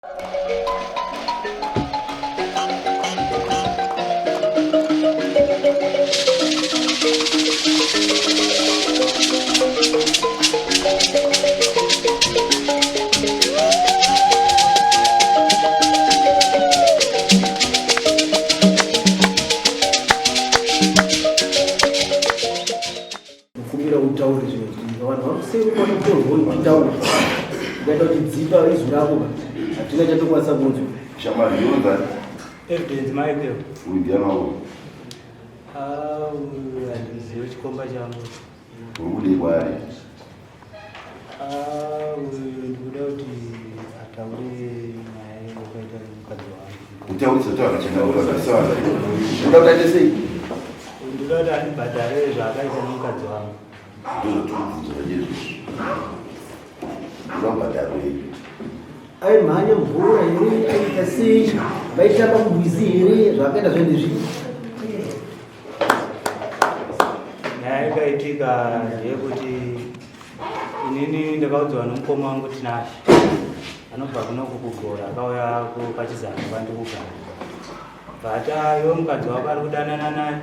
Kumbira utaure zvinhu zviri vanhu vakuseri kwana kutonzwa uchitaura ukaita uchidzipa izwi rako hatina chatokwanisa kunzwa. Shamwari yonza. Evidence Michael. Uyu ndiani wako? Ah, uyu handizivi chikomba changu. Uri kudei kwaari? Ah, uyu ndikuda kuti ataure nyaya yakaita nemukadzi wangu. Utaurisa taura chena uda kuti aite sei? Ndikuda kuti andibhadhare zvaakaita nemukadzi wangu. Ndozvatirikubvunza pachezvo. Uda kubhadharwei? Aimhanya mvura here aita sei vaitamba murwizi here zvaakaita zvaende zvipi? Nyaya yakaitika ndeyekuti inini ndakaudzwa nomukoma wangu Tinashe anobva kunoku kugora akauya pachizano kwandikugara bvata iwe mukadzi wako ari kudanana nani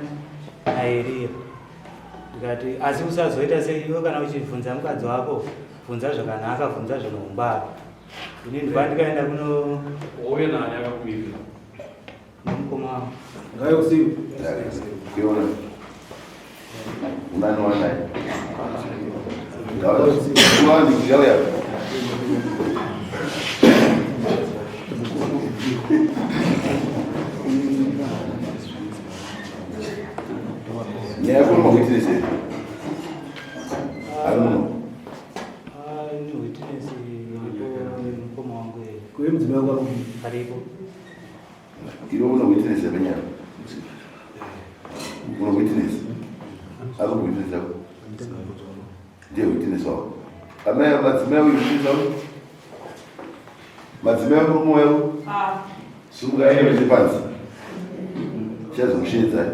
naEriya ndikati asi usazoita sei iwe kana uchibvunza mukadzi wako bvunza zvakanaka bvunza zvinoungwara ini ndibva ndikaenda kuno Wauya nani akakumirira? Nemukoma wangu. Ngaiwe usiku. Kiona. Unani wanaye? Unani ngauya. Nyaya yako mawitness here? I don't know. Ah, ini witness iripo mukoma wangu here. Kuye mudzimai wako akudii? Aripo. Iwe una witness yenyaya. Una witness. Ako witness yako. Ndiye witness wako. Amai madzimai uyu witness wako. Madzimai murume wako. Ah. Simukai vese pansi. Chazomushedza.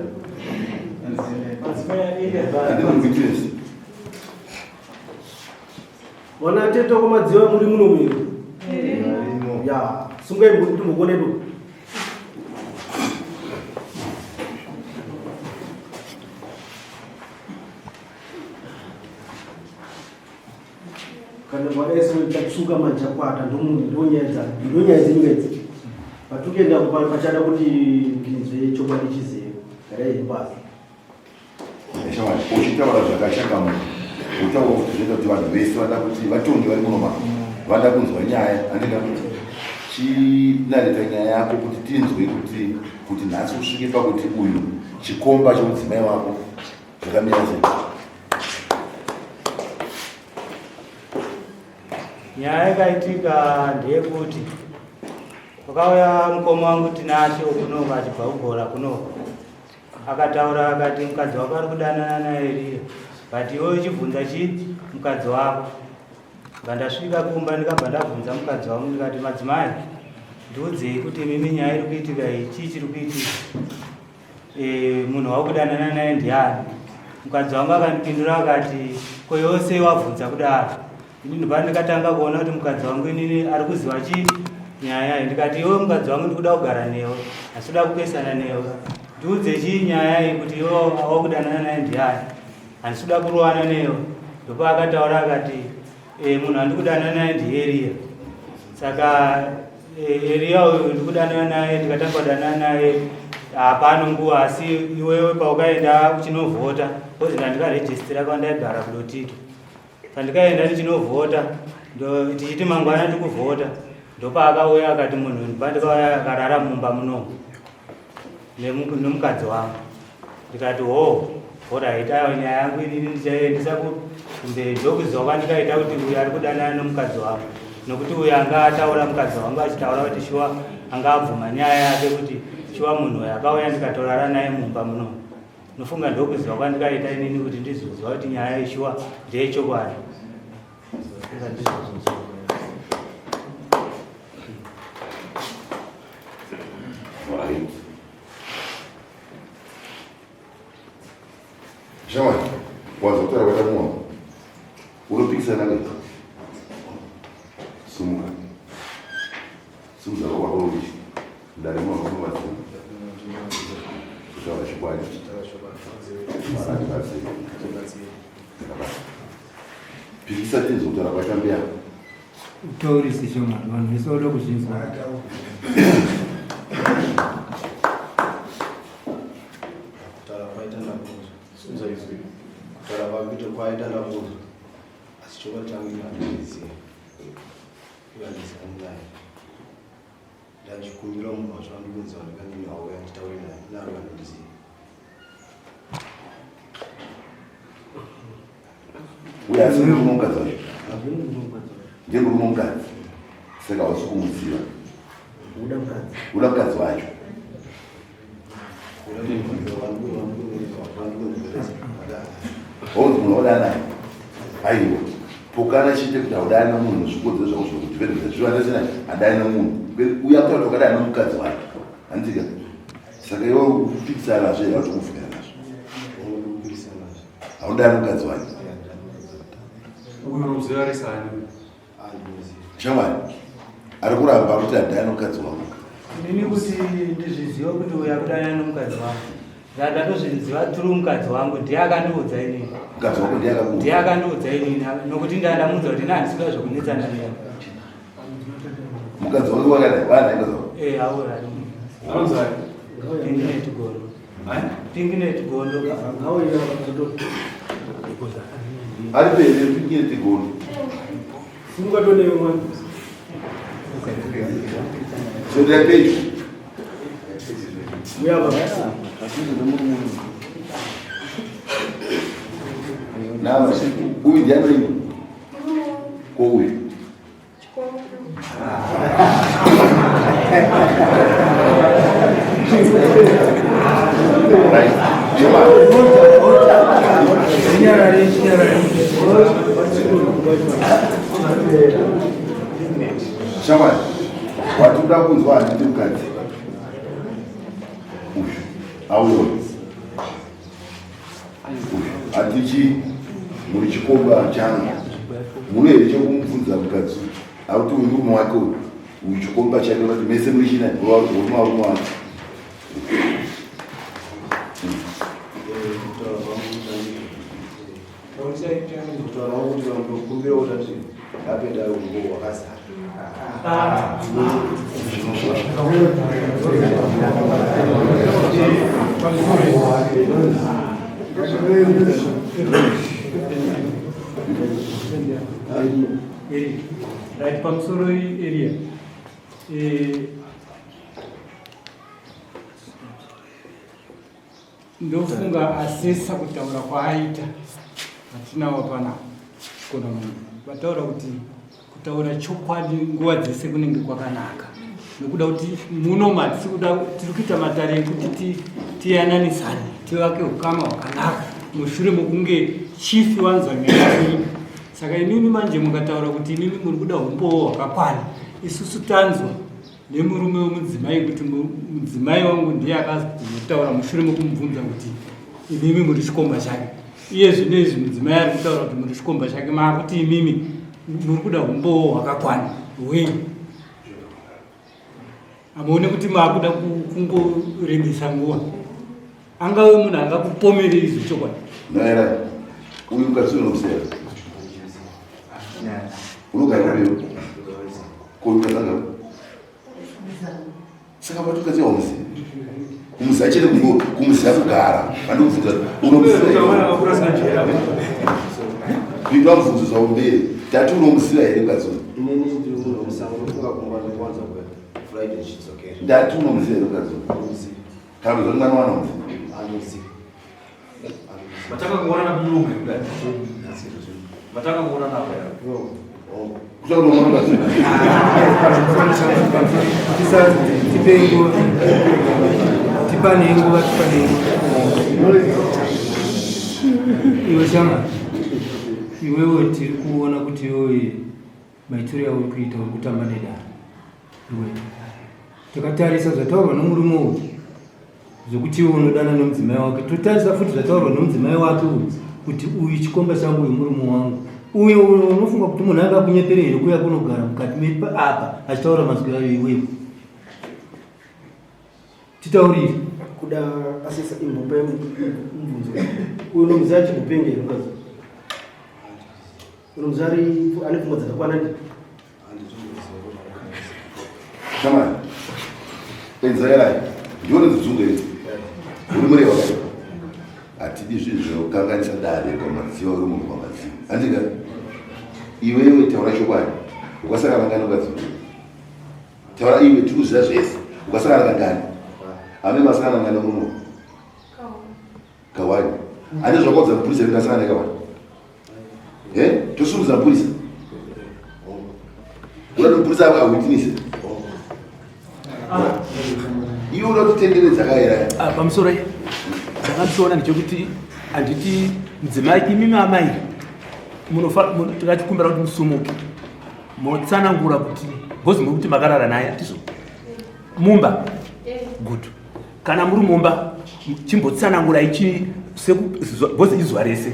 Ande muri witness. Wana tete wako madziva muri muno mwiri. Ya, sungai kuti mukonedo. Kana vadaisi tatsuka majakwata ndomunhu ndonyaya dza ndonyaya dzenyika idzi. Patukenda pachada kuti ndinzwe chokwadi chizive. Garai pasi. Shamwari, uchitaura zvakachangamuka utaura kuti zvinoita kuti vanhu vese vada kuti vatongi vari muno mako vada kunzwa nyaya andida kuti chinareta nyaya yako kuti tinzwe kuti kuti nhasi usvike pakuti uyu chikomba chomudzimai wako zvakamira sei. Nyaya yakaitika ndeyekuti kwakauya mukoma wangu Tinashe kuno achibva kugora kuno akataura akati mukadzi wako ari kudanana naEriya but iwe uchibvunza chii mukadzi wako Ndasvika kumba ndikabva ndabvunza mukadzi wangu ndikati madzimai ndiudzei kuti imimi nyaya iri kuitika iyi chii chiri kuitika e, munhu wakudanana naye ndiani mukadzi wangu akandipindura akati ko yose wabvunza kudaro ini ndobva ndikatanga kuona kuti mukadzi wangu inini ari kuziva chii nyaya iyi ndikati iwe mukadzi wangu ndikuda kugara newe asi kuda kupesana newe ndiudze chii nyaya iyi kuti iwe wakudanana naye ndiani handisi kuda kurowana newe ndopaakataura akati e, munhu andikudanana naye ndiEriya saka e, Eriya uyu ndikudanana naye ndikatanga kudanana naye hapano nguva asi iwewe paukaenda uchinovhota kozi ndandikaregistira kwandaigara kudotito pandikaenda ndichinovhota tichiti mangwana ndikuvhota ndopaakauya akati munhu ndikauya akarara mumba munomu nemukadzi wangu ndikati hoo horait ayo nyaya yangu inini ndichaiendesa kumberi ndokuziva kwandikaita kuti uyu ari kudanana nomukadzi wangu nokuti uyu anga ataura mukadzi wangu achitaura kuti shuwa anga abvuma nyaya yake kuti shuwa munhu uyu akauya ndikatorara naye mumba muno nofunga ndokuziva kwandikaita inini kuti ndizoziva kuti nyaya ishuwa ndeyechokwadi Right. Shamwari, wanzwa kutaura kwatamuwa. Unopikisana nei? Sumuka. Simudza ruoko rwako rworudyi. Mudare muno munobatsira. Kutaura chokwadi. Mwari atibatsire. Takabata. Pikisa tinzwe kutaura kwaChambeya. Utaurise shamwari, vanhu vese vanoda kuzvinzwa. Kutaura kwaita ndakunzwa. Simudza izwi. Kutaura kwakuita kwaita ndakunzwa. Asi chokwadi changu ini handichiziva. Uye handizivani naye. Ndachikumbira munhu wacho andikunzi wandikandini wauya nditaure naye. Naro handimuzivi. Uye asi murume mukadzi wacho. Ndiye murume mukadzi. Saka hausi kumuziva. Uda mukadzi. Uda mukadzi wacho. Honzi munhu audana naye. Aiwa. Pokana chiite kuti haudani nomunhu zvikodzero zvako zvokuti vedza zvivanese naye hadani nomunhu. Uya kutaura kuti wakadani nomukadzi wake. Handika. Saka iwe kupikisana nazvo here kuti kubvumira nazvo? Haudani nomukadzi wake. Uyu unomuziva ari sani. Shamwari ari kuramba kuti adhaya nomukadzi wangu. Inini kuti ndizvizive kuti uyu akudanana nomukadzi wangu. Ndatozviziva through mukadzi wangu ndiye akandiudza inini. Mukadzi wako ndiye akakuudza. Ndiye akandiudza inini nokuti ndandamuudza kuti ini handisi kuda zvekunetsana newe. Mukadzi wako wakadai, waanaye mukadzi wako? Eh, aura. Anonzi ani? Pinginet Gondo. Ani? Pinginet Gondo. Ari pere Pinginet Gondo. Simuka tonewe mwana. Sodera pedyo. Uya baba. Nama, uyu ndiye anoimba. Ko uyu? Right. Jema. Shamwari, watoda kunzwa handiti mukadzi uyu auyo uyu hatichi muri chikomba changu muno here chekumubvunza mukadzi uyu akuti uyu murume wake uyu uyu chikomba chake unoti mese muri china murume warume wake Right, pamusoro area. Eh, ndofunga asesa kutaura kwaaita hatinawo panapa kona munhu vataura kuti kutaura chokwadi nguva dzese kunenge kwakanaka nokuda kuti muno matisi kuda tiri kuita matare ekuti tiyananisane tivake ukama hwakanaka mushure mokunge chifi wanzwa nyaya yenyu saka imimi manje mukataura kuti imimi muri kuda umbowo hwakakwana isusu tanzwa nemurume wemudzimai kuti mudzimai wangu ndiye akazotaura mushure mekumubvunza kuti imimi muri chikomba chake iye zvino izvi mudzimai ari kutaura kuti muri chikomba chake maakuti imimi muri kuda umbowo hwakakwana hwei amuone kuti maakuda kungorebesa nguva angave munhu angakupomerei izvo chokwadi Naira, uyu mukadzi unomusera unogara kupi ko uyu mukadzi agara saka patukadzi wamuziva kumuziva chete kumuziva kugara vandikubvunza unomuziva pinda mubvunzo zvavo mberi tati unomuziva here mukadzi uyu ndati unomuziva here mukadzi uyu kana kuzoti mwana wana muziva Mataka kuonana murume kudai. Mataka kuonana apa. Kusa kuti mwana mukadzi uyu Tipe nguva. Tipane nguva, tipane nguva. Iwe shama, iwewe tiri kuona kuti iwewe maitiro auri kuita uri kutamba nedare. Iwe takatarisa zvataurwa nomurume uyu zvekuti iwe unodana nomudzimai wake, totarisa futi zvataurwa nomudzimai wake uyu kuti uyu chikomba changu uyu murume wangu. Uyo unofunga kuti munhu angakunyepere here kuuya kunogara mukati mepa apa achitaura mazwi ayo iwewe? Titaurire. Kuda asisa imhopa yemubvunzo. Uyo unomuziva achimbopenga here mukadzi? Unomuziva ari ane pfungwa dzakakwana ndi? Shamwari, enzererai ndione dzidzungu idzi. Uri murewa kai? Hatidi zvinhu zvinokanganisa dare kwamadziwa uri munhu kwamadziwa. Handika iwewe taura chokwadi. Ukasangana ngani ukadzi? Taura iwe tiri kuziva zvese. Ukasangana kangani? Ame masangana ngani murume? Kawani. Ane zvakaudza mupurisa ndasangana nekawani. Eh? Tosumudza mupurisa. Unoda mupurisa awitness. Iwe unoda kutenderedza kaera. Ah, pamusoro ndakatoona ndechekuti handiti mudzimai imimi amai tikatikumbira kuti musumuke motsanangura kuti bhozi muri kuti makarara naye handizvo mumba good kana muri mumba chimbotsanangura ichi bhozi izuva rese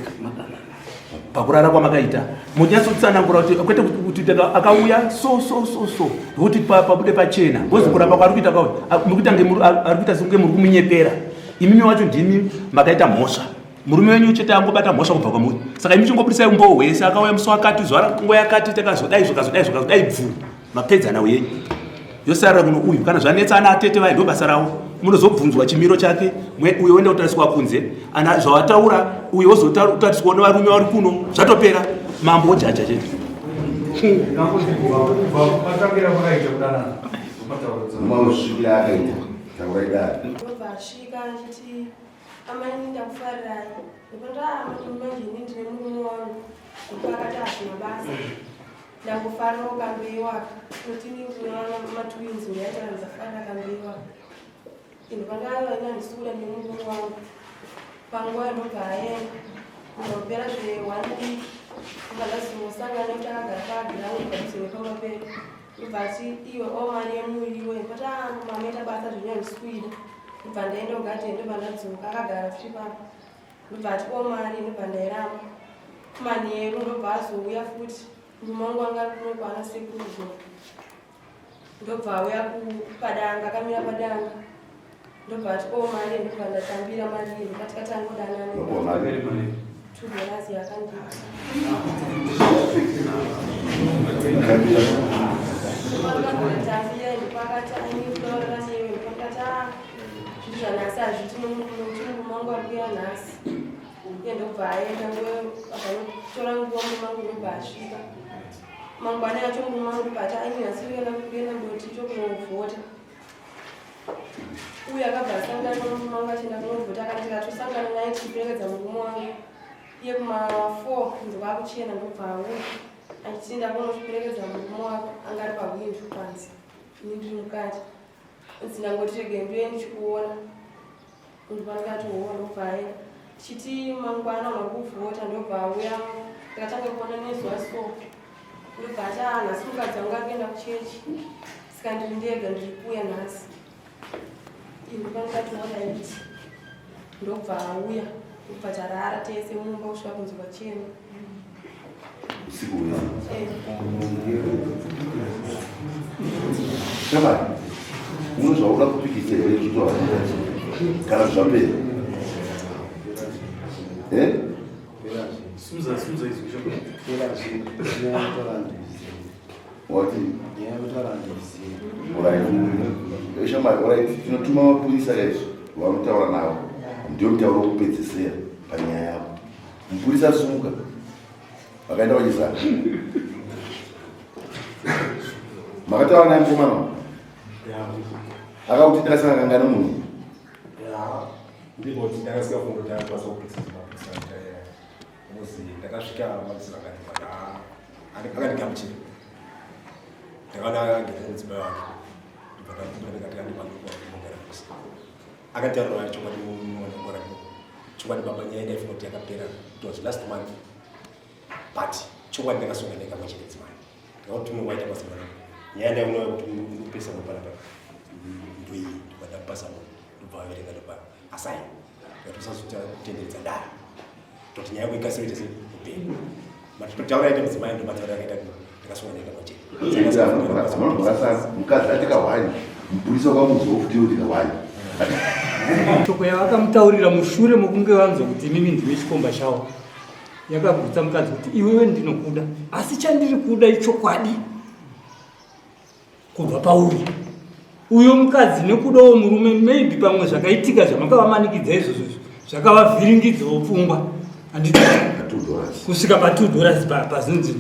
pakurara kwamakaita munyatsotsanangura kuti kwete kuti akauya so so so so nokuti pabude pachena bhozi kuramba kwaari kuita muri kuita ari kuita sekunge muri kumunyepera imimi wacho ndimi makaita mhosva murume wenyu chete angobata mhosva kubva kwamuri saka imi chingobudisai umbowo hwese akauya musi wakati zuva nguva yakati takazodai zvakazodai zvakazodai bvu mapedza nhau yenyu yosarira kuno uyu kana zvanetsa ana atete vaye ndo basa ravo munozobvunzwa chimiro chake uyo woenda kutariswa kunze ana zvawataura uyo wozotariswa nevarume vari kuno zvatopera mambo wojaja chete Mausvikira akaita taurai dare. Amai ndakufarirai. Ndopanda amai manje ini ndine murume wangu. Ndopakati hazvina basa. Ndangofarirawo kambeiwa. Kuti ini ndine vana matwins ndaita ndafarira kambeiwa. Ndopanda aiwa ini handisi kuda nemurume wangu. Panguva ndobva aenda. Ndopera zve one week. Ndobva ndazosangana nekuti akagara paground padhuze nepamba pedu. Ndobva ati iwe o mari yemuriwo. Ndikati ah mama ita basa zvenyu handisi kuida. Ndobva ndaenda kugadheni ndobva ndadzoka akagara futi ipapo. Ndobva ati o mari ndobva ndairamba. Manheru ndobva azouya futi murume wangu anga ari kuno kwaana sekuru zo. Ndobva auya padanga akamira padanga. Ndobva ati o mari ndobva ndatambira mari iyi ndobva tikatangodanana. $2 yakandipa. Zvanhasi hazviti nomurume wangu ari kuuya nhasi iye ndobva aenda akanotora nguva murume wangu ndobva asvika mangwana yacho murume wangu ndobva ati aini nhasi uenda kuenda ndoti chokunovhota uye akabva asangana nomurume wangu achienda kunovhota akati tikatosangana naye tichiperekedza murume wangu iye kuma 4 kunze kwakuchena ndobva auya achiti ndakunochiperekedza murume wako anga ari pahwindo panze ini ndiri mukati nzi ndangoti rege nduye ndichikuona ndobva ndikati hoo ndobva aenda tichiti mangwana makuvhota ndobva auya ndikatanga kuona nezuva so ndobva ati ah nhasi mukadzi wangu ari kuenda kuchechi saka ndiri ndega ndiri kuuya nhasi ini pandikati horaiti ndobva auya ndobva tarara tese mumba kusvika kunzi kwachena usiku hwese shamwari une zvauda kupikisa here zvitaura kana zvapera eh? Wati? Alright. Shamwari, alright, tinotuma mapurisa kaizvo vanotaura navo. Ndiyo mutauro wekupedzesera panyaya yako. Mupurisa asumuka. Vakaenda vachizana. Makataura naye mukomana? Akakuti ndakasangana kangani munhu? Ndingoti ndakasika fundo ndakakwanisa kupikisa mapurisa Muzi ndakasvika mapurisa akati akandigamuchira. Ndakaona agere mudzimai wake. Ndobva ndakumbira ndikati andipa ndogara pasi. Akataura chokwadi mwana chokwadi baba nyaya ndaifunga kuti yakapera. It was last month. But chokwadi ndakasunga ndega mwechete dzimai. Ndakakuti unowaita basa mwana. Nyaya ndaiona kuti ndikupesa mapana pa. Ndoyi ndobva ndapasa ndobva vaverenga ndobva asaini. Ndikati usazotenderedza dare. Toti nyaya yako ikasire ite sei kupera. Mataura aita mudzimai ndo mataura akaita ndakasunga ndaenda pajeri. Mukadzi ati kahwani mupurisa wakamuudzawo futi kuti kahwani. Shoko yavakamutaurira mushure mokunge vanzwa kuti imimi ndimi chikomba chavo yakagutsa mukadzi kuti iwewe ndinokuda asi chandiri kuda ichokwadi kubva pauri uyo mukadzi nekudawo murume maybe pamwe zvakaitika zvamakavamanikidza izvozvo zvakavavhiringidzawo pfungwa handiti kusvika pa2 dollars pazinzi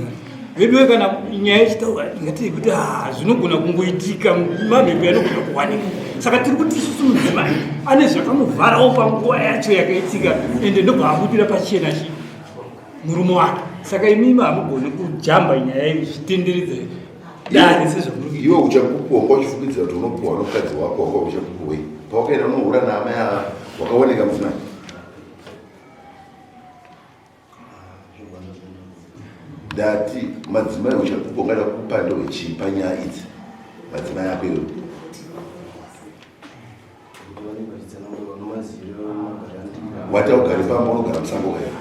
veduwe kana nyaya ichitaura ingati kuti ah, zvinogona kungoitika mamhepo yanogona kuwanika saka tiri kuti isusu mudzimai ane zvakamuvharawo panguva yacho yakaitika ende ndobva abudira pachena chi murume wake saka imimi hamugoni kujamba nyaya iyi zvitenderedza dare sezvamuri iwe uchapupu wanga uchifungidzira kuti unopuhwa nomukadzi wako wanga uchapupu wei pawakaenda unohura naamai ava wakaoneka mudzimai ndati madzimai uchapupu wangada kupa ndowechii panyaya idzi madzimai ako iwe wati augari pamba unogara musango kai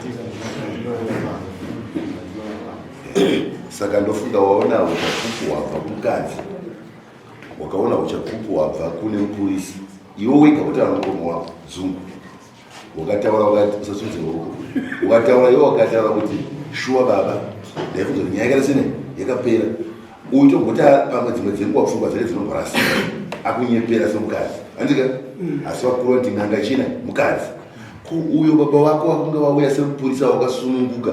saka ndofunga waona uchapupu hwabva kumukadzi wakaona uchapupu hwabva kune mupurisi iwe wega kutaura muromo wako zungu wakataura wakati usasudze ruoko ukataura iwe wakataura kuti shuwa baba ndaifunza kuti nyaya yakaita sene yakapera uyu tomboti pamwe dzimwe dzenguva pfungwa dzake dzinomborasika akunyepera semukadzi andika mm. asi vakuru vanoti n'anga china mukadzi ko uyo baba vako vakunge vauya semupurisa wakasununguka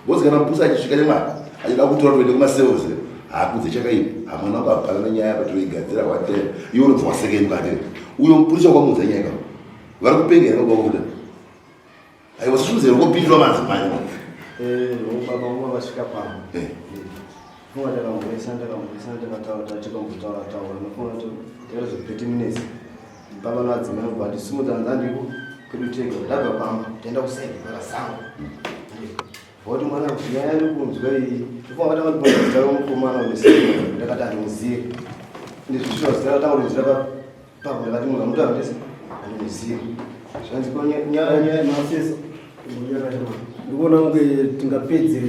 bozi kana mupurisa achisvika nemwana achida kutora toende kumaseoze haakudze chakaipa hamwana wako hapana nenyaya apa toigadzira watera iwe unobva wasekei mukati uyo mupurisa wakamuudza nyaya kama vari kupenga here baba kuda aiwa sisunze here kopindura madzimai eh, baba vangu vasvika pano eh. funga takamboisa takamboisa takataura tikambotaura taura nofunga kuti takazo 30 minutes baba nadzimai vangu vandisimudza nzandiko kwedu tega ndabva pamba taenda kusaidi kwakasango Voti mwana nyaya yandiri kunzwa iyi ndofunga vakatanga kundipa zita romukomana unesimba ndakati handimuzive ndizvishuwa zita ratanga kunzira papo ndakati munhu amuti andisi handimuzive zvanzi ko nyaya nyaya masesa ndikuona kunge tingapedze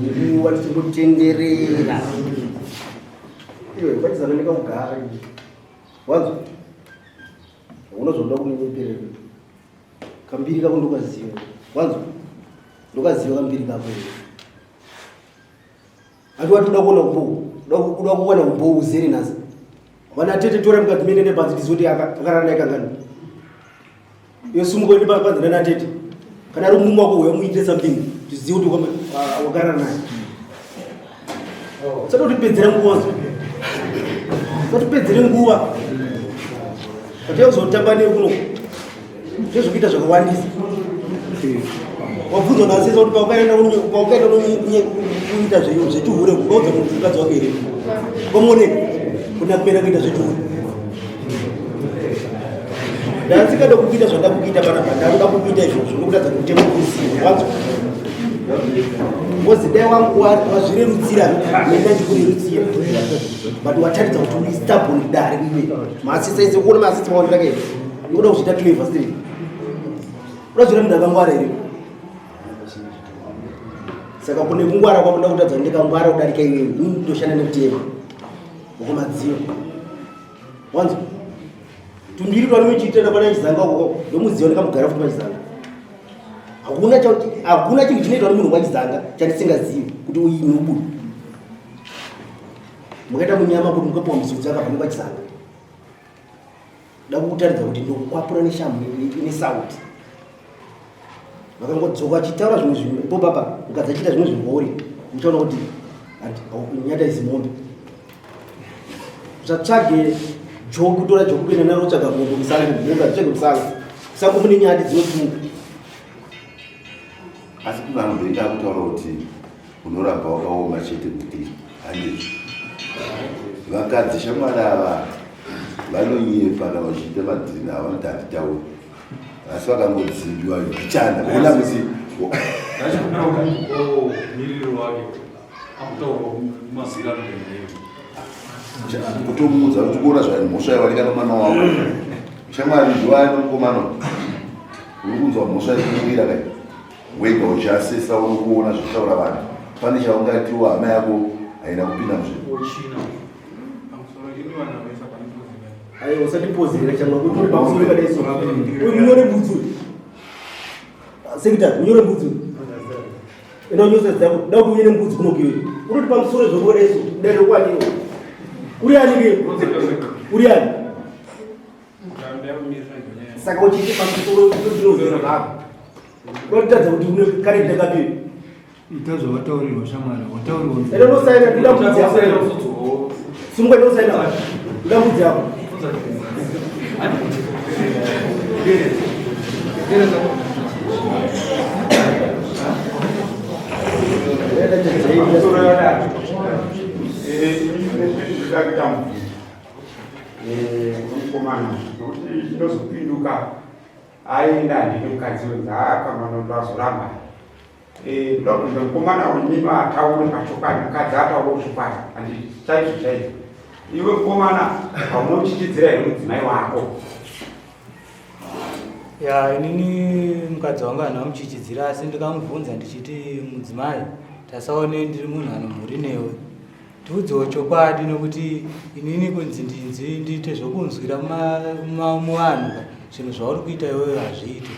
nguva tichingotenderera iwe kwachizana ndikamugara wanzwa unozoda kunyenyeperera Kambiri kako ndokaziva. Wanzwa? Ndokaziva kambiri kako. Ati wati uda kuona umbowo. Uda kuwana umbowo uzere nhasi. Vana tete tora mukadzi mene nepanzi tizoti akarara naye kangani. Iwe sumuka uende panzi nana tete. Kana ari murume wako uya muite something tizive kuti wakarara naye. Usada kutipedzera nguva. Usatipedzere nguva. Pataiya kuzotamba newe kuno. Ndezvekuita zvakawandisa. Wabvunzwa naasesa kuti paukaenda paukaenda kuita zvechihure ukaudza mukadzi wako here? Ukamuoneka kuna kuenda kuita zvechihure. Ndasingada kukuita zvandakukuita panapa, ndakuda kukuita izvozvo nokutadza kutema kuziva. Wanzwa? Ngozi dai wangu wazvirerutsira nenda ndikurerutsira. But wataridza kuti uri stubborn dare iwe. Masisa ese kuona masisa mawandira kaita. Ndikuda kuzviita clever still. Uda zvira munhu akangwara here? Saka kune kungwara kwamuda kutadza ndikangwara kudarika iwewe. Ini ndoshanda nekutema. Ukomadziyo. Wanzwa? Tumbiri twanochiita pana chizanga uko ndomuziva ndikamugara futi pachizanga. Hakuna hakuna chinhu chinoitwa nemunhu wachizanga chandisingazivi kuti uyu nhubu. Mukaita munyama kuti mukapiwa muzudzi akabva nepachizanga. Da kukutaridza kuti ndokukwapura neshamhu nesauti. Vakangodzoka vachitaura zvimwe zvinhu ipo baba mukadzi achiita zvimwe zvinhu kwauri muchaona kuti nyata izi mombe. Usatsvage joki kutora joki kuenda naro kutsvaga mombe musango mombe hadzitsvage musango. Musango mune nyati dzinosimuka. Asi kuna anondoita akutaura kuti unoramba wakaoma chete kuti handei vakadzi shamwari ava vanonyepa kana vachiita madhiri ava vanoti handitauri asi vakangodzimbiwa mbichana ona kuti kutomuudza kuti kuona zvamhosva yawanika nomwana wako shamwari ndiwani nomukomana uri kunzwa mhosva yekuwira kai. Wega uchiasesa uri kuona zvekutaura vanhu. Pane chaungatiwo hama yako haina kupinda muzvinhu. Aiwa usatipozera chamwa kuti uri pamusoro kadai so. Uyu munyore mbudzi uyu. Secretary, munyore mbudzi uyu. Enda unyose dzako, da kuti uye nembudzi kuno kiwe. Unoti pamusoro zvokudai so, dai rokwani. Uri ani ke? Uri ani? Saka uchiti pamusoro ndinoziva zvako. Unotadza kuti une character kapi? Ita zvawataurirwa shamwari, wataurirwa. Enda unosaina kuda mbudzi yako. Simuka enda unosaina kuda mbudzi yako. Mukomana nokuti ndinozopinduka aenda handini mukadzi wenzi akamanondo azoramba eh, ndobvunza mukomana unyima ataure pachokwadi mukadzi ataure chokwadi handiti chaizvo chaizvo iwe mukomana haunochichidzira here mudzimai wako ya inini mukadzi wangu handina kumuchichidzira asi ndikamubvunza ndichiti mudzimai tasaone ndiri munhu anomhuri newe Tiudzewo chokwadi nokuti inini kunzi ndinzi ndiite zvokunzwira muvanhu ka zvinhu zvauri kuita iwewe hazviite.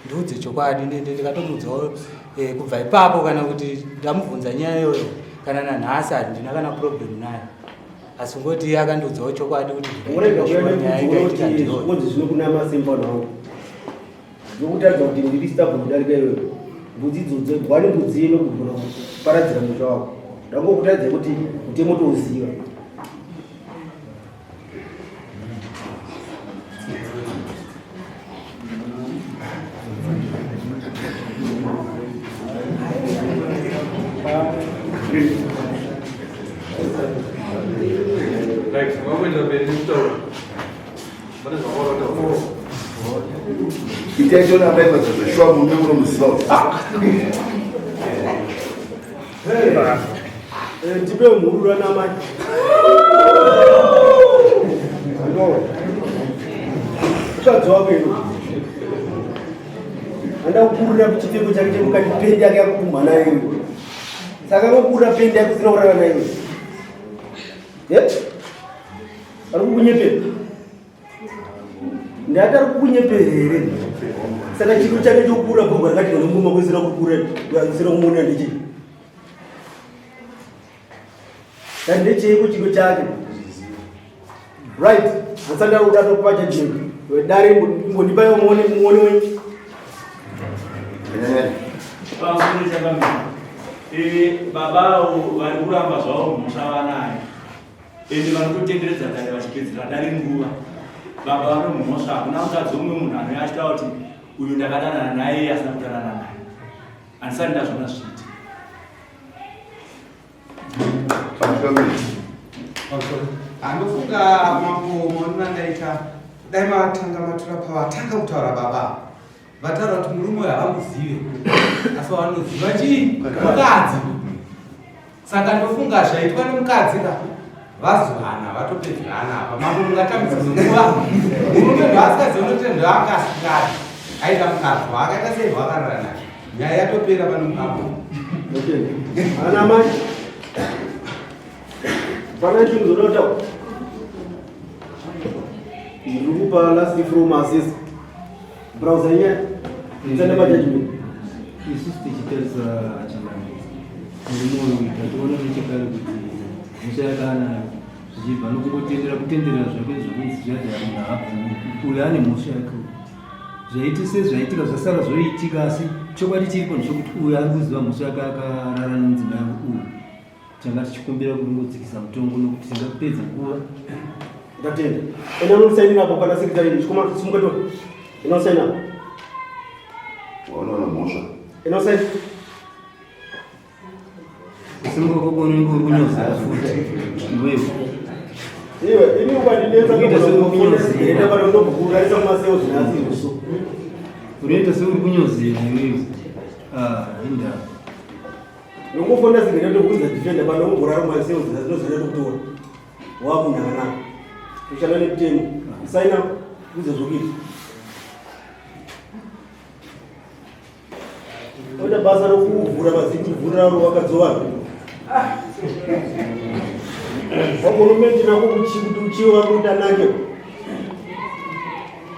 Ndiudze chokwadi ndende ndikatomuudzawo eh, kubva ipapo kana kuti ndamubvunza nyaya iyoyo kana nanhasi handina kana problem nayo asi ngoti iye akandiudzawo chokwadi kuti Urega shuwa nyaya ikaitika ndiyoyo. Kunzi zvinokunama simba wangu. Ndokutaridza kuti ndiri stubborn kudarika iwewe. Mbudzi idzodzo gwani mbudzi ino kugona kuparadzira musha wako. Ndangokutaridza kuti mutemo touziva. Right, vakuenda mberi nekutaura. Itai tione amai mazvazveshuwa murume munomuziva kuti ah. Eh, ndipe mhurura namai mukadzi wako ino anda kukurira chipfeko chake chemukati pendi yake yakupumha nayo iyo saka ngokurira pendi yake usina kurara nayo Ari kukunyepera. Ndati ari kukunyepera here? Saka chiro chake chokukura bhurugwa rakati vanongoma kuisira kukura kuisira kumuona ndichi. Ndati ndecheiko chiro chake? Right. Asati ari kuda tokupa judgment. Dare mbondipayo muone muone wenyu. Pamusoro chakamira. Eh, baba vari kuramba zvavo mhosva vanayo. Ende vanototenderedza dare vachipedzera dare nguva. Baba vanomhosva hakuna mukadzi umwe munhu anouya achitaura kuti uyu ndakadanana naye iye asina kudanana naye. Handisati ndazviona zvichiitika. Anofunga mambo maonero andaita dai matanga matura pavatanga kutaura baba vataura kuti murume uyu havamuzive asi vanoziva chii mukadzi Saka ndofunga zvaitwa nemukadzi ka vazwana vatopedzerana apa mambo mungatambidza nguva murume ndwaasikaziva unoti ndwaanga asingadi aita mukadzi waakaita sei wakarara naye nyaya yatopera pano mambo ana mai pana chinhu zvoda kutaura ndiri kupa last from assist browser nyaya tsenda pajudgment isusu tichitarisa changamire murume uyu tatoona nechekare kuti mhosva yakaanayo zvichibva nokungotendera kutenderera zvake zvokunzi zviyaja munhu haabvumi uyu ane mhosva yake zvaiti sezvaitika zvasara zvoitika asi chokwadi chiripo ndechekuti uyu ari kuziva mhosva yake akarara nemudzimai uyu Tanga tichikumbira kuringodzikisa mutongo nokuti tingapedza nguva. Ndatenda. Enda unosainira apo pana secretary chikoma simuka to. Enda unosaina. Waona mhosva. Enda unosaina. Kusimuka kwako unenge uri kunyozera futi. Iwewe. Iwe, ini ukandinetsa ndokunyozera. Enda pano ndokuurayisa mumaseo zvinatsi izvo. Unoita seuri kunyozera iwewe. Ah, indaba. Nongofonda zigere ndobvunza defender pano ungorara mumaseo zvinozvada kutora. Wamunhu akanaka. Toshanda nemutemo. Sign up uze zvokuita. Oita basa rokuvhura mazipi vhurira ro wakadzi vanhu. Wakurumendi nako kuchi kuti uchiwe wako kuti anake.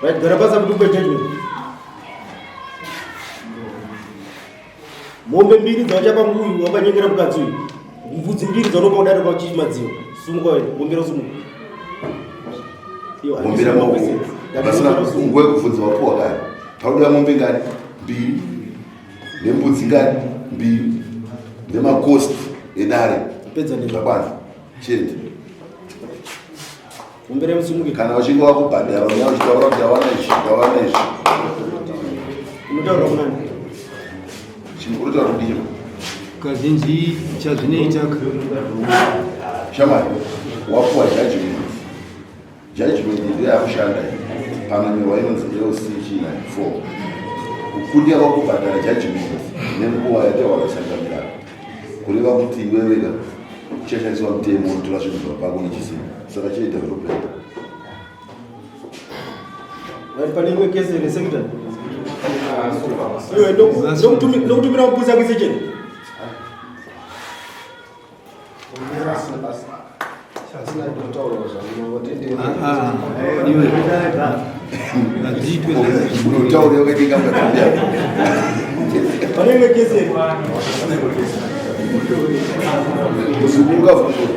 Right, gara basa kuti upe judgment. Mombe mbiri dzauchapa uyu wakanyengera mukadzi uyu. Mbudzi mbiri dzaunopa kudare kwachimadziwa. Sumuka wewe, gombera sumuka. Iyo, Gombera maoko. Pasina nguva yekubvunza wapuwa kare. Pauda mombe ngani? Mbiri. Nembudzi ngani? Mbiri. Nemakosti edare. Pedza nezvo. Zvakwana. Chete. Gombera musumuke. Kana uchinge wakubhadhara uya uchitaura kuti ndawana izvi, ndawana izvi. Unotaura kunani? Unotaura kudii? Kazhinji chazvinoita Shamwari, wapuwa judgment. Judgment ndiyo yakushanda iyi. Panonyorwa inonzi LC 94. Kukundika kwakubhadhara judgment nenguva yataura changamira. Kureva kuti iwewe ka uchashandiswa mutemo wotora zvinhu zvapako nechisimo. Saka chii development. Right, pane imwe kesi here secretary? Iwe ndokutumira mupurisa kuise chete. Unotaura wakaitenga mukadzi. Pane imwe kesi here? Muzukuru kavhunzura.